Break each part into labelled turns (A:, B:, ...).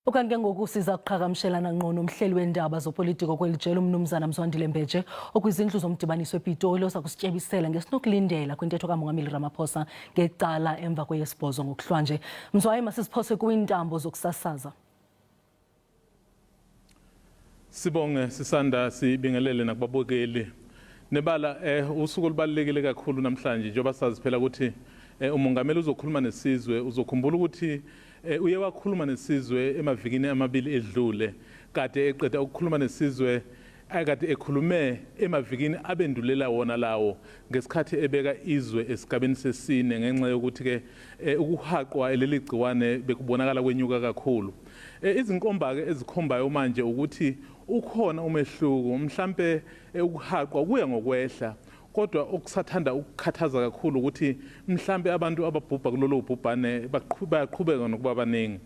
A: Ukanti ke ngoku siza kuqhagamshelana ngqo nomhleli weendaba zopolitiko kweli jelo uMnumzana Mzwandile Mbeje okwizindlu zomdibaniso ePitoli oza kusityebisela ngesinokulindela kwintetho kaMongameli Ramaphosa ngecala emva kweyesibhozo ngokuhlwanje. Mzwayi, masiziphose kwiintambo zokusasaza.
B: Sibonge sisanda, sibingelele nakubabukeli. Nebala usuku olubalulekile kakhulu namhlanje, njengoba sazi phela ukuthi umongameli uzokhuluma nesizwe. Uzokhumbula ukuthi uye wakhuluma nesizwe emavikini amabili edlule, kade eqeda ukukhuluma nesizwe akade ekhulume emavikini abendulela wona lawo ngesikhathi ebeka izwe esigabeni sesine ngenxa yokuthi-ke ukuhaqwa leli gciwane bekubonakala kwenyuka kakhulu. Izinkomba-ke ezikhombayo manje ukuthi ukhona umehluko, mhlampe ukuhaqwa kuya ngokwehla, kodwa okusathanda ukukhathaza kakhulu ukuthi mhlampe abantu ababhubha kulolu bhubhane bayaqhubeka nokuba baningi.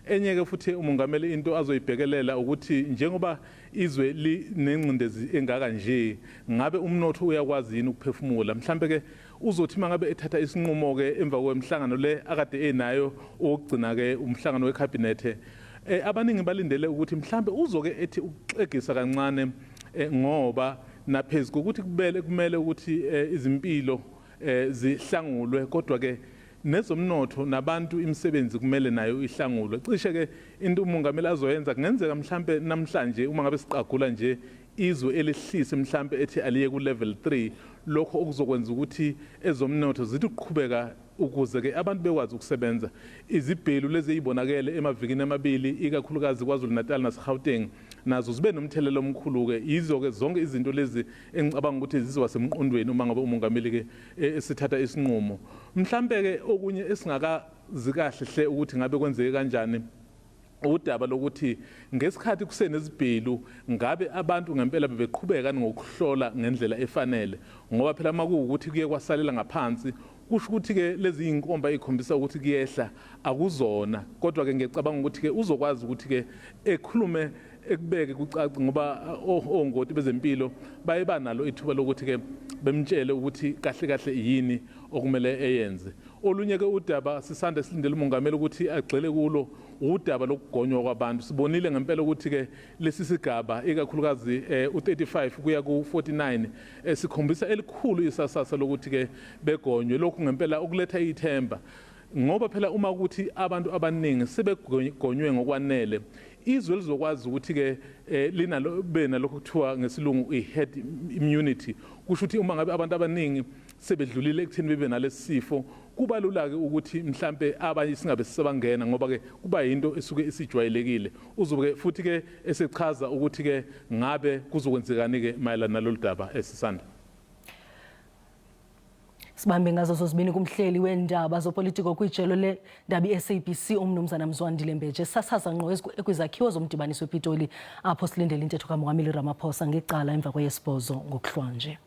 B: Enye-ke futhi umongameli into azoyibhekelela ukuthi njengoba izwe linengcindezi engaka nje, ngabe umnotho uyakwazi yini ukuphefumula? Mhlampe-ke uzothi uma ngabe ethatha isinqumo-ke emva kwemihlangano le akade enayo, owokugcina-ke umhlangano wekhabhinethe, abaningi balindele ukuthi mhlampe uzoke ethi ukuxegisa kancane, ngoba naphezu kokuthi kumele ukuthi izimpilo zihlangulwe, kodwa-ke nezomnotho nabantu imisebenzi kumele nayo ihlangulwe. Cishe-ke into umongameli azoyenza, kungenzeka mhlampe namhlanje uma ngabe siqagula nje izwe elihlise mhlampe ethi aliye ku-level 3, lokho okuzokwenza ukuthi ezomnotho zithi ukuqhubeka ukuze-ke abantu bekwazi ukusebenza. Izibhelu lezi ey'bonakele emavikini amabili ikakhulukazi KwaZulu-Natal naseGauteng nazo zibe nomthelela omkhulu-ke. Yizo-ke zonke izinto lezi engicabanga ukuthi zizoba semqondweni uma ngabe umongameli-ke esithatha isinqumo. Mhlampe-ke okunye esingakazi kahle hle ukuthi ngabe kwenzeke kanjani, udaba lokuthi ngesikhathi kusenezibhelu ngabe abantu ngempela bebeqhubeka ngokuhlola ngendlela efanele, ngoba phela uma kuwukuthi kuye kwasalela ngaphansi kusho ukuthi-ke lezi iy'nkomba ey'khombisa ukuthi kuyehla akuzona. Kodwa-ke ngiyacabanga ukuthi-ke uzokwazi ukuthi-ke ekhulume ekubeke kucace, ngoba ongoti bezempilo baye banalo ithuba lokuthi-ke bemtshele ukuthi kahle kahle yini okumele eyenze. Olunye-ke udaba sisanda silindele umongameli ukuthi agxile kulo udaba lokugonywa kwabantu. Sibonile ngempela ukuthi-ke lesi sigaba ikakhulukazi u-35 kuya ku-49 sikhombisa elikhulu isasasa lokuthi-ke begonywe. Lokhu ngempela okuletha ithemba, ngoba phela uma ukuthi abantu abaningi sebegonywe ngokwanele, izwe lizokwazi ukuthi-ke linalo benalokho kuthiwa ngesilungu i-herd immunity. Kusho ukuthi uma ngabe abantu abaningi sebedlulile ekutheni bebe nalesi sifo, kuba lula-ke ukuthi mhlampe abanye singabe sisabangena, ngoba-ke kuba yinto esuke isijwayelekile. Uzobe-ke futhi-ke esechaza ukuthi-ke ngabe kuzokwenzekani-ke mayelana nalolu daba esisanda.
A: Sibambe ngazo zozibini kumhleli weendaba zopolitiko kwijelo lendaba i-SABC uMnumzana Mzwandile Mbeje, sasaza ngqo kwizakhiwo zomdibaniso ePitoli apho silindele intetho kaMongameli Ramaphosa ngecala emva kweyesibhozo ngokuhlwanje.